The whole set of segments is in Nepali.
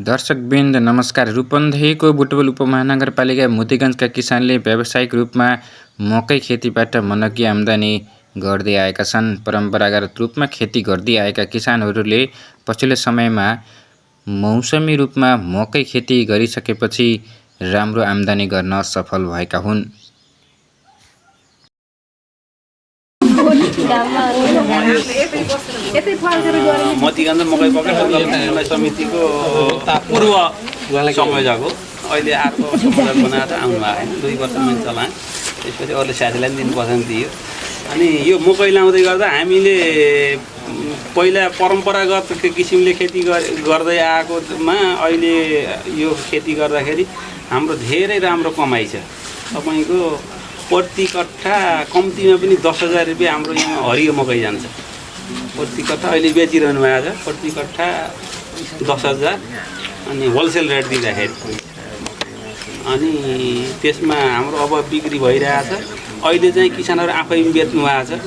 दर्शकवृन्द नमस्कार। रूपन्देहीको बुटवल उपमहानगरपालिका मोतीगञ्जका किसानले व्यावसायिक रूपमा मकै खेतीबाट मनकी आम्दानी गर्दै आएका छन्। परम्परागत रूपमा खेती गर्दै आएका किसानहरूले पछिल्लो समयमा मौसमी रूपमा मकै खेती गरिसकेपछि राम्रो आम्दानी गर्न सफल भएका हुन्। मोतीगञ्ज मकै पकेट समितिको पूर्व संयोजक हो। अहिले अर्को संयोजक बनाएर आउनु भएको 2 वर्ष मैले चलाएँ। त्यसपछि अरूले साथीलाई पनि दिनुपर्छ दियो। अनि यो मकै लाउँदै गर्दा हामीले पहिला परम्परागत किसिमले खेती गर्दै आएकोमा अहिले यो खेती गर्दाखेरि हाम्रो धेरै राम्रो कमाइ छ। तपाईँको प्रति कट्ठा कम्तीमा पनि 10,000 रुपियाँ हाम्रो यहाँ हरियो मकै जान्छ। प्रति कट्ठा अहिले बेचिरहनु भएको छ प्रति कट्ठा 10,000 अनि होलसेल रेट दिँदाखेरि। अनि त्यसमा हाम्रो अब बिक्री भइरहेछ। अहिले चाहिँ किसानहरू आफै बेच्नु भएको छ।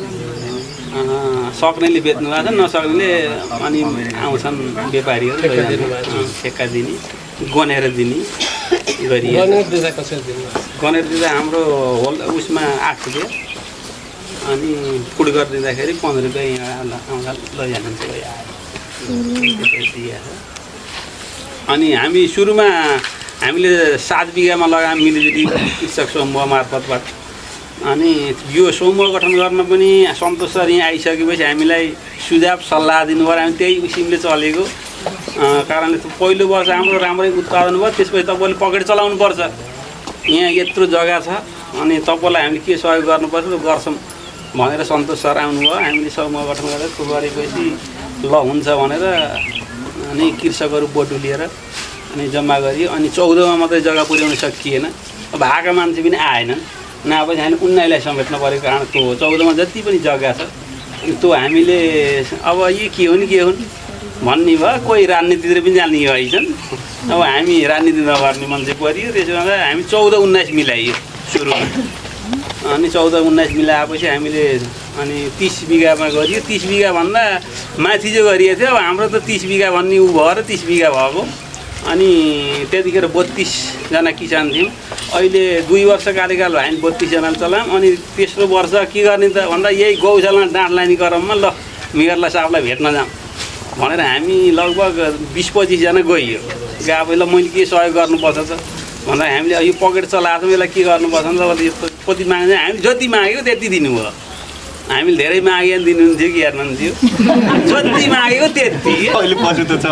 सक्नेले बेच्नु भएको छ, नसक्नेले अनि आउँछन् व्यापारीहरू ठेक्का दिने गनेर दिने गरियो। गनेर दिँदा हाम्रो होल उसमा 8 रुपियाँ अनि फुड गरिदिँदाखेरि 15 रुपियाँ यहाँ आउँदा लैजानुहुन्छ। अनि हामी सुरुमा हामीले 7 बिघामा लगायौँ मिलिजुली कृषक समूह मार्फतबाट। अनि यो समूह गठन गर्न पनि सन्तोष सर यहाँ आइसकेपछि हामीलाई सुझाव सल्लाह दिनुभयो। हामी त्यही किसिमले चलेको कारणले पहिलो वर्ष हाम्रो राम्रै उत्पादन भयो। त्यसपछि तपाईँले पकेट चलाउनु पर्छ, यहाँ यत्रो जग्गा छ अनि तपाईँलाई हामीले के सहयोग गर्नुपर्छ गर्छौँ भनेर सन्तोष सर आउनुभयो। हामीले समूह गठन गरेर गरेपछि ल हुन्छ भनेर अनि कृषकहरू बटुलिएर अनि जम्मा गरियो। अनि 14मा मात्रै जग्गा पुर्याउन सकिएन। अब आएका मान्छे पनि आएनन्। नआएपछि हामीले 19लाई समेट्न परेको कारण त्यो 14मा जति पनि जग्गा छ त्यो हामीले अब यी के हुन् भन्ने भयो। कोही राजनीतितिर पनि जाने भइछन्। अब हामी राजनीति नगर्ने मान्छे परियो। त्यसो गर्दा हामी 14-19 मिलाइयो सुरुमा। अनि 14-19 मिलाएपछि हामीले अनि 30 बिघामा गरियो। 30 बिघाभन्दा माथि जो गरिएको थियो। अब हाम्रो त 30 बिघा भन्ने ऊ भएर 30 बिघा भएको। अनि त्यतिखेर 32 जना किसान थियौँ। अहिले 2 वर्ष कार्यकाल भयो हामी 32 जनाले चलायौँ। अनि तेस्रो वर्ष के गर्ने त भन्दा यही गौशाला डाँट लाने क्रममा ल मेयरलाई साहबलाई भेट्न जाऊँ भनेर हामी लगभग 20-25 जना गइयो। गएपछि ल मैले के सहयोग गर्नुपर्छ त भन्दा हामीले यो पकेट चलाएको यसलाई के गर्नुपर्छ नि त कति माग्छ हामी जति मागेको त्यति दिनुभयो। हामीले धेरै मागेर दिनुहुन्थ्यो कि हेर्नुहुन्थ्यो जति मागेको त्यति अहिले पछि त छ।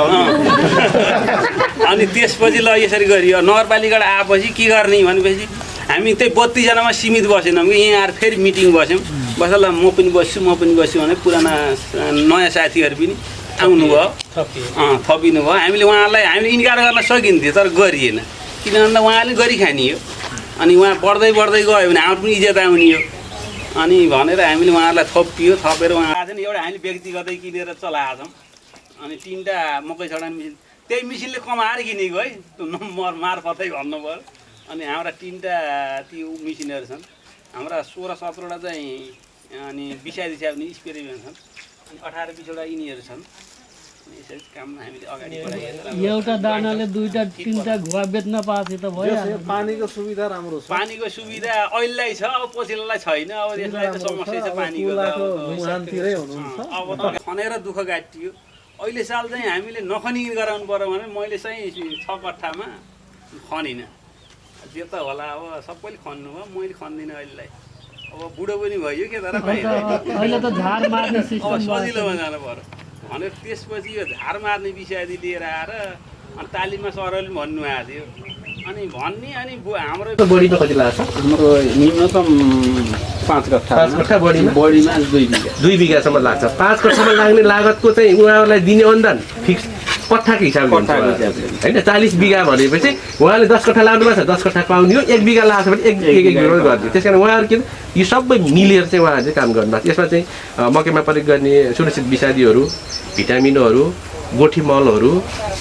अनि त्यसपछि ल यसरी गरियो। नगरपालिकाबाट आएपछि के गर्ने भनेपछि हामी त्यही 32 जनामा सीमित बसेनौँ कि यहाँ आएर फेरि मिटिङ बस्यौँ। बस ल म पनि बस्छु भने पुराना नयाँ साथीहरू पनि आउनुभयो, थपिनु भयो। हामीले उहाँलाई हामीले इन्कार गर्न सकिन्थ्यो तर गरिएन। किन भन्दा उहाँले गरिखाने हो। अनि उहाँ बढ्दै गयो भने हाम्रो पनि इज्जत आउने हो। अनि भनेर हामीले उहाँहरूलाई थपेर उहाँ आएको नि एउटा हामीले व्यक्तिगतै किनेर चलाएको छौँ। अनि 3टा मकै छडाउने मेसिन त्यही मेसिनले कमाएर किनेको है त्यो नम्बर मार्फतै भन्नु पऱ्यो। अनि हाम्रा 3टा ती मेसिनहरू छन्। हाम्रा 16-17वटा चाहिँ अनि 20 पनि स्प्रे छन्। अनि 18-20वटा यिनीहरू छन्। यसरी काम हामीले अगाडि बढाइरहेको एउटा दानाले 2-3टा घुवा बेच्न पाए त भयो। पानीको सुविधा राम्रो छ। पानीको सुविधा अहिलेलाई छ, अब पछिल्लोलाई छैन। अब यसलाई त समस्या छ पानीको। अब त खनेर दुःख काटियो। अहिले साल चाहिँ हामीले नखनी गराउनु पर्यो भने मैले चाहिँ 6 कट्ठामा खनिनँ। त्यो त होला अब सबैले खन्नु भयो, मैले खन्दिनँ अहिलेलाई। अब बुढो पनि भयो के तर अहिले त झार मार्ने सिस्टम सजिलोमा जानु पर्यो भनेर त्यसपछि यो झार मार्ने विषयदेखि लिएर आएर अनि तालिममा सरले भन्नु आएको थियो। अनि भन्ने अनि हाम्रो बढी त कति लाग्छ? हाम्रो न्यूनतम 5 कट्ठा बढीमा 2 बिघासम्म लाग्छ। 5 कट्ठामा लाग्ने लागतको चाहिँ उहाँहरूलाई दिने अनुदान फिक्स कट्ठाको हिसाबले होइन। 40 बिघा भनेपछि उहाँले 10 कट्ठा लाग्नु भएको छ 10 कट्ठा पाउने हो। 1 बिघा लाग्छ भने 1 बिघा गर्ने। त्यस कारण उहाँहरू के यो सबै मिलेर चाहिँ उहाँहरू चाहिँ काम गर्नु। यसमा चाहिँ मकैमा प्रयोग गर्ने सुरक्षित विषादीहरू, भिटामिनहरू गोठी मलहरू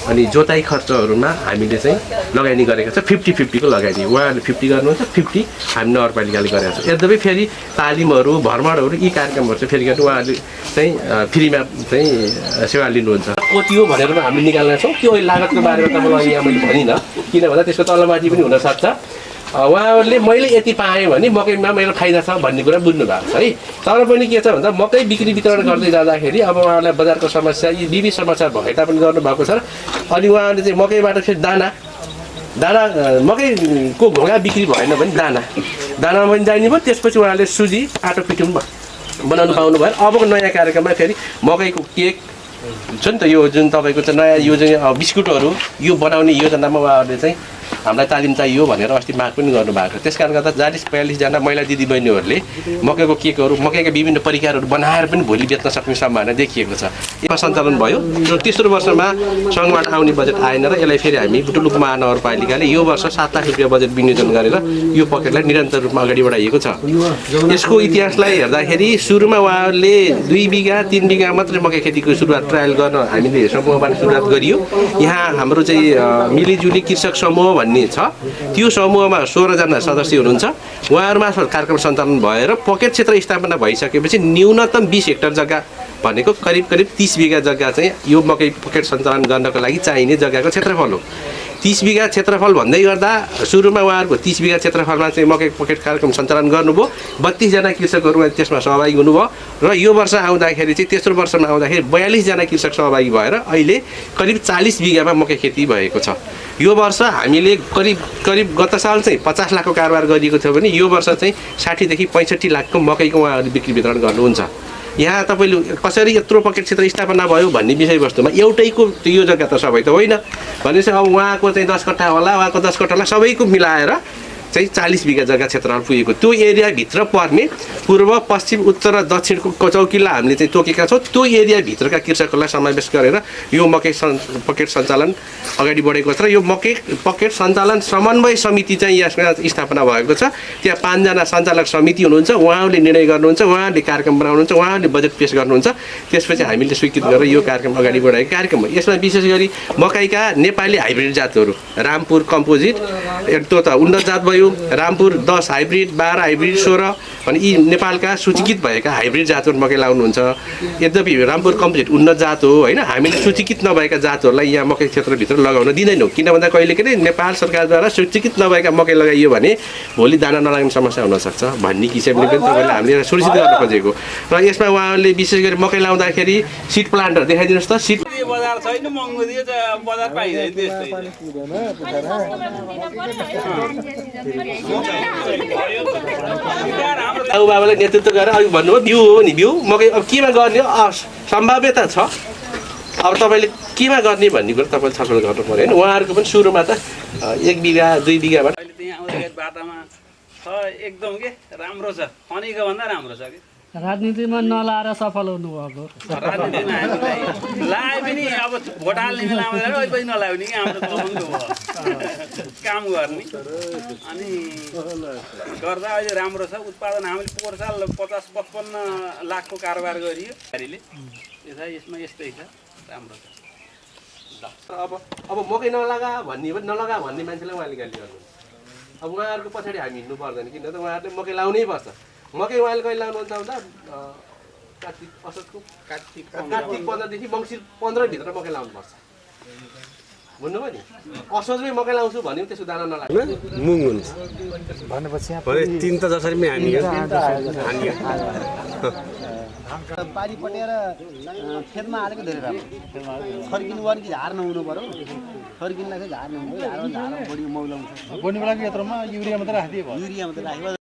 अनि जोताइ खर्चहरूमा हामीले चाहिँ लगानी गरेका छ 50-50 को लगानी उहाँहरूले 50 गर्नुहुन्छ 50 हामी नगरपालिकाले गरेका छ यद्यपि फेरि तालिमहरू भ्रमणहरू यी कार्यक्रमहरू चाहिँ फेरि गर्नु उहाँहरूले चाहिँ फ्रीमा चाहिँ सेवा लिनुहुन्छ कति हो भनेर हामीले निकाल्न छौँ त्यो लागतको बारेमा तपाईँलाई यहाँ मैले भनिनँ किन भन्दा त्यसको तलमाथि पनि हुनसक्छ उहाँहरूले मैले यति पाएँ भने मकैमा मेरो फाइदा छ भन्ने कुरा बुझ्नु भएको छ है तर पनि के छ भन्दा मकै बिक्री वितरण गर्दै जाँदाखेरि अब उहाँहरूलाई बजारको समस्या यी विविध समस्या भए तापनि गर्नुभएको छ अनि उहाँहरूले चाहिँ मकैबाट फेरि दाना मकैको घोगा बिक्री भएन भने दानामा पनि जाने भयो त्यसपछि उहाँहरूले सुजी आटो पिठो बनाउनु पाउनु भयो अबको नयाँ कार्यक्रममा फेरि मकैको केक हुन्छ नि त यो जुन तपाईँको चाहिँ नयाँ यो चाहिँ बिस्कुटहरू यो बनाउने योजनामा उहाँहरूले चाहिँ हामीलाई तालिम चाहियो भनेर अस्ति माग पनि गर्नुभएको छ त्यस कारण गर्दा 40-42 जना महिला दिदीबहिनीहरूले मकैको केकहरू मकैका विभिन्न परिकारहरू बनाएर पनि भोलि बेच्न सक्ने सम्भावना देखिएको छ यो सञ्चालन भयो र तेस्रो वर्षमा सङ्घबाट आउने बजेट आएन र यसलाई फेरि हामी बुटुलुक महानगरपालिकाले यो वर्ष 7 लाख रुपियाँ बजेट विनियोजन गरेर यो पकेटलाई निरन्तर रूपमा अगाडि बढाइएको छ यसको इतिहासलाई हेर्दाखेरि सुरुमा उहाँहरूले 2 बिघा 3 बिघा मात्रै मकै खेतीको सुरुवात ट्रायल गर्न हामीले समूहबाट सुरुवात गरियो यहाँ हाम्रो चाहिँ मिलिजुली कृषक समूह भन्ने छ त्यो समूहमा 16 जना सदस्य हुनुहुन्छ उहाँहरू मार्फत कार्यक्रम सञ्चालन भएर पकेट क्षेत्र स्थापना भइसकेपछि न्यूनतम 20 हेक्टर जग्गा भनेको करिब 30 बिघा जग्गा चाहिँ यो मकै पकेट सञ्चालन गर्नको लागि चाहिने जग्गाको क्षेत्रफल हो 30 बिघा क्षेत्रफल भन्दै गर्दा सुरुमा उहाँहरूको 30 बिघा क्षेत्रफलमा चाहिँ मकै पकेट कार्यक्रम सञ्चालन गर्नुभयो 32 जना कृषकहरू त्यसमा सहभागी हुनुभयो र यो वर्ष आउँदाखेरि चाहिँ तेस्रो वर्षमा आउँदाखेरि 42 जना कृषक सहभागी भएर अहिले करिब 40 बिघामा मकै खेती भएको छ यो वर्ष हामीले करिब गत साल चाहिँ 50 लाखको कारोबार गरिएको थियो भने यो वर्ष चाहिँ 60 देखि 65 लाखको मकैको उहाँहरूले बिक्री वितरण गर्नुहुन्छ यहाँ तपाईँले कसरी यत्रो पकेट क्षेत्र स्थापना भयो भन्ने विषयवस्तुमा एउटैको यो जग्गा त सबै त होइन भनेपछि अब उहाँको चाहिँ 10 कट्ठा होला उहाँको 10 कट्ठालाई सबैको मिलाएर चाहिँ 40 बिघा जग्गा क्षेत्रफल पुगेको त्यो एरियाभित्र पर्ने पूर्व पश्चिम उत्तर र दक्षिणको चौकीलाई हामीले चाहिँ तोकेका छौँ त्यो एरियाभित्रका कृषकहरूलाई समावेश गरेर यो मकै पकेट सञ्चालन अगाडि बढेको छ र यो मकै पकेट सञ्चालन समन्वय समिति चाहिँ यसमा स्थापना भएको छ त्यहाँ 5 जना सञ्चालक समिति हुनुहुन्छ उहाँहरूले निर्णय गर्नुहुन्छ उहाँहरूले कार्यक्रम बनाउनुहुन्छ उहाँहरूले बजेट पेश गर्नुहुन्छ त्यसपछि हामीले स्वीकृत गरेर यो कार्यक्रम अगाडि बढाएको कार्यक्रम हो यसमा विशेष गरी मकैका नेपाली हाइब्रिड जातहरू रामपुर कम्पोजिट त्यो त उन्नत जात भयो रामपुर 10 हाइब्रिड 12 हाइब्रिड 16 अनि यी नेपालका सूचीकृत भएका हाइब्रिड जातहरू मकै लाउनुहुन्छ यद्यपि रामपुर कम्पोजिट उन्नत जात हो होइन हामीले सूचीकृत नभएका जातहरूलाई यहाँ मकै क्षेत्रभित्र लगाउन दिँदैनौँ किन भन्दा कहिलेकाहीँ नेपाल सरकारद्वारा सूचीकृत नभएका मकै लगाइयो भने भोलि दाना नलाग्ने समस्या हुनसक्छ भन्ने किसिमले पनि तपाईँले हामीले सुनिश्चित गर्न खोजेको र यसमा उहाँहरूले विशेष गरी मकै लाउँदाखेरि सिड प्लान्टर देखाइदिनुहोस् त सिड बजार छैन महँगो दियो बजार पाइँदैन त्यस्तै बाबु बाबाले नेतृत्व गरेर अघि भन्नुभयो बिउ हो नि बिउ मकै अब केमा गर्ने सम्भाव्यता छ अब तपाईँले केमा गर्ने भन्ने कुरा तपाईँले छलफल गर्नु पऱ्यो होइन उहाँहरूको पनि सुरुमा त 1 बिघा 2 बिघाबाट अहिले त्यहाँ आउँदाखेरि बाटामा छ एकदम के राम्रो छ खनेको भन्दा राम्रो छ कि राजनीतिमा नलाएर सफल हुनुभएको राजनीतिमा हामीलाई लाए पनि अब भोट हाल्ने बेला आउँदा पनि नलायो भने कि हाम्रो महँगो भयो काम गर्ने अनि गर्दा अहिले राम्रो छ उत्पादन हामीले पोहोर साल 50-55 लाखको कारोबार गरियो यसमा यस्तै छ राम्रो छ अब मकै नलगा भन्ने मान्छेलाई उहाँले गाली गर्नुहुन्छ अब उहाँहरूको पछाडि हामी हिँड्नु पर्दैन किन त उहाँहरूले मकै लाउनै पर्छ मकै उहाँले कहिले लाउनुहुन्छ भन्दा कार्तिक 15 देखि मङ्सिर 15 भित्र मकै लाउनुपर्छ भन्नुभयो नि असोजमै मकै लाउँछु भने त्यसको दाना नलाग्ने मुङ हुन्छ भनेपछि भरे 3 त जसरी पनि हानियो पारी पटेर खेतमा हालेको धेरै राम्रो फर्किनु भने कि झार नहुनु पर्यो फर्किनुलाई चाहिँ झार नहुनु झार बढी मौलाउँछ बोनीको लागि यत्रोमा युरिया मात्रै राखिदियो युरिया मात्रै राखेको